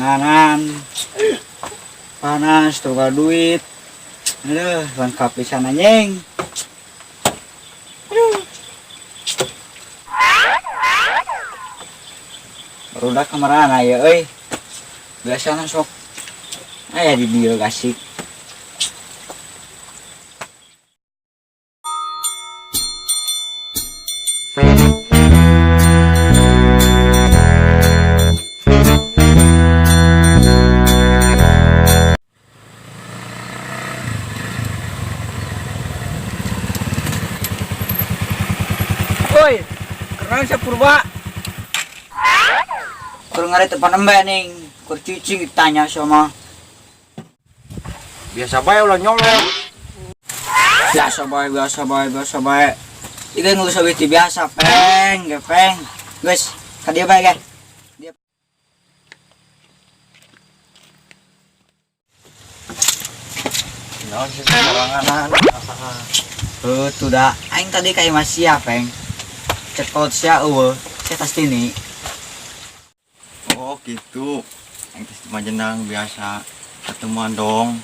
Soranganan. Panas teu boga duit. Aduh, lengkap pisan anjing. Aduh. Barudak kamarana ya euy. Biasana sok aya di dieu gasik. Woi, keren si Purba. Kurang ngarit depan embe ning, kur cicing ditanya sama. Biasa bae ulah nyolong. Biasa bae, biasa bae, biasa bae. Ieu geus leuwih ti biasa, peng, gepeng. Geus, ka dieu bae ge. Dieu. Naon sih soranganan? Heuh, tuh da. Aing tadi ka imah sia, peng. Cekot sia eueuh, sia tas tini. Oh, gitu. Aing tas majenang biasa ketemuan dong.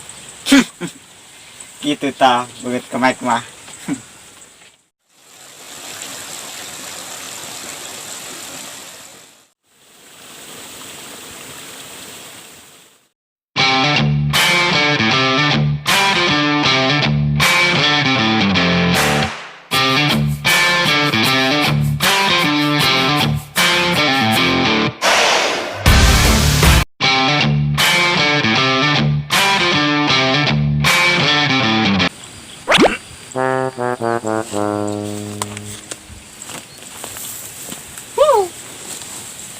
Gitu tah, begitu ke mic mah.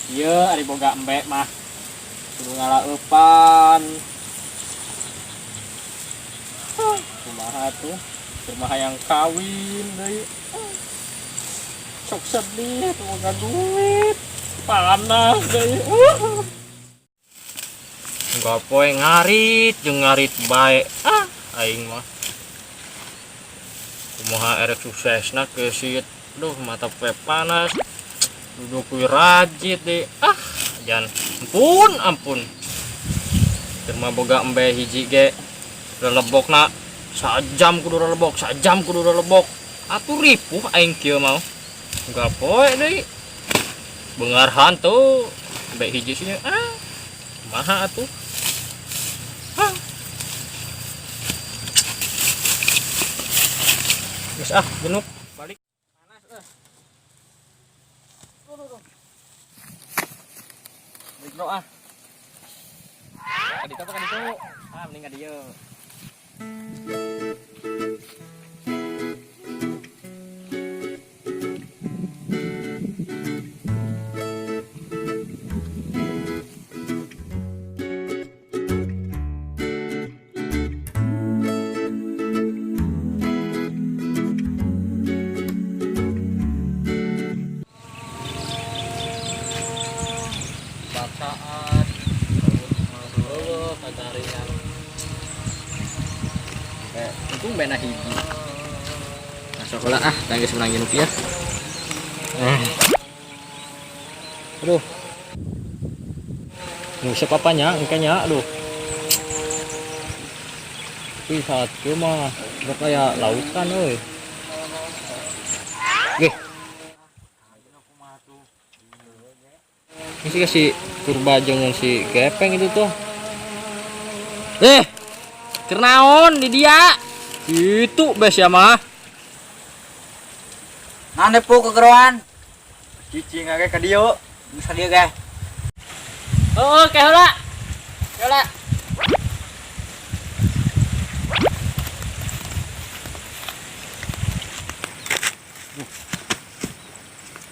Iya, ari boga embe mah. Kudu ngalaeupan. Kumaha tuh? Kumaha yang kawin deui. Sok sedih teu boga duit. Panas deui. Enggak poe ngarit jeung ngarit bae. Ah, aing mah. Kumaha erek suksesna kesit. Duh, mata poe panas. Duduk kuy rajit deh. Ah, jangan. Ampun, ampun. Keur mah boga embe hiji ge lelebokna sajam kudu lelebok, sajam kudu lelebok. Atuh ripuh aing kieu mah. Enggak poe deui. Bengar hantu embe hiji sih. Ah, kumaha atuh? Ah. Geus ah, genuk balik. Panas eh. Balik bro ah. Kadito apa kadito? Ah, mending ka dieu. Bacaan. Oh, kagaringan. Untung bena hiji. Masuk lah ah, tangis menang rupiah. Aduh. Ngusep apanya, engkenya, aduh. Wih, satu mah udah kayak lautan, euy. Gih. Ini sih si Purba jeung si Gepeng itu tuh. Kernaon di dia? Itu bes ya mah. Nane pu kegeroan. Cicing age ka dieu. Geus ka dieu ge. Oh, ke heula. Ke heula.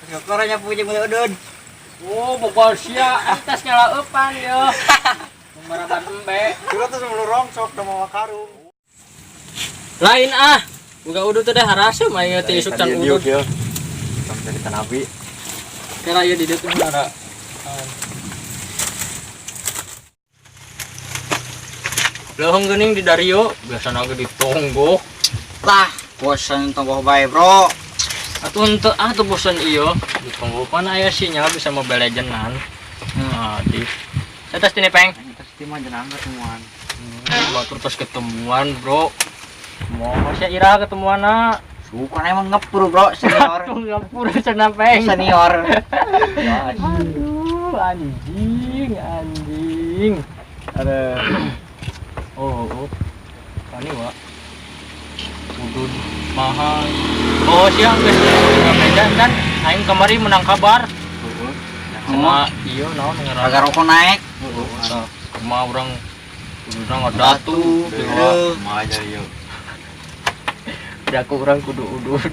Kegeroan nyapu jeung udud. Oh, bogor sia, atas nyaleupan yo. Maraban embe. Kira tuh sebelum rongsok udah mau karung. Lain ah. Boga udud teh harasem aing teh isuk can udud. Sampai di tanabi. Kira ieu di dieu teh ada. Leuheung geuning di Dario, biasana ge ditonggoh. Lah, bosan tonggoh bae, Bro. Atuh henteu ah tuh bosan ieu. Ditonggoh pan aya sinyal bisa Mobile Legendan. Nah, di. Saya tos tini peng. Aing tos di Majenang ketemuan. Batur tos ketemuan, Bro. Mau sia iraha ketemuanna. Suka emang ngepur, Bro, senior. Tuh ngapur cenah peng. Senior. Aduh, anjing, anjing. Ada. Oh. Kani wa. Udud mahal. Oh, siang geus meja kan aing kamari menang kabar. Sama iya naon ngaranna. Harga rokok naik. Heeh. Kumaha urang kuduna ngadatu. Aduh. Kumaha aja ieu. Udah aku urang kudu udud.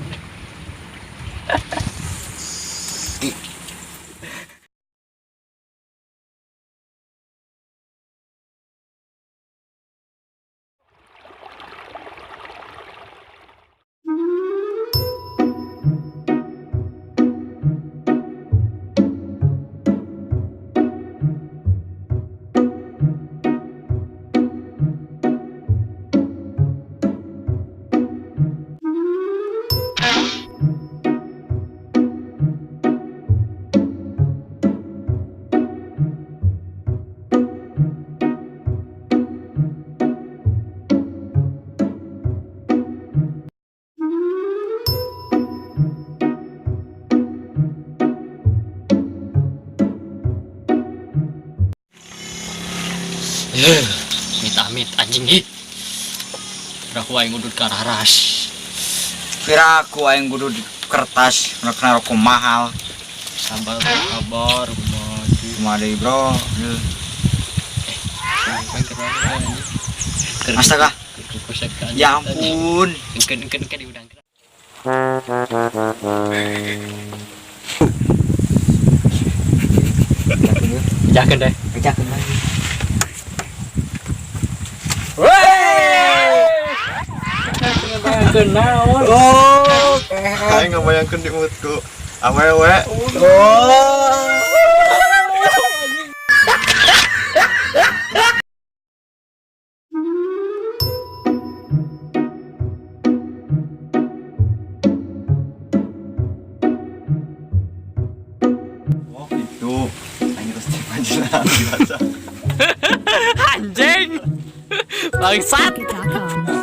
Amit-amit anjing ih. Udah ku aing udud ka raras. Kira aku aing kudu di kertas kena rokok mahal. Sabar, sabar, kumaha sih. Kumaha deui, Bro? Aduh. Astaga. Ya ampun. Engkeun engkeun engkeun diundang. Jakeun deh. Bejakeun lagi. Bayangkeun naon? Oh, Aing ngabayangkeun di moodku. Awewe. Oh. Oh, gitu. Aing terus di Majenang biasa. Anjing. Bangsat. Pocket.com.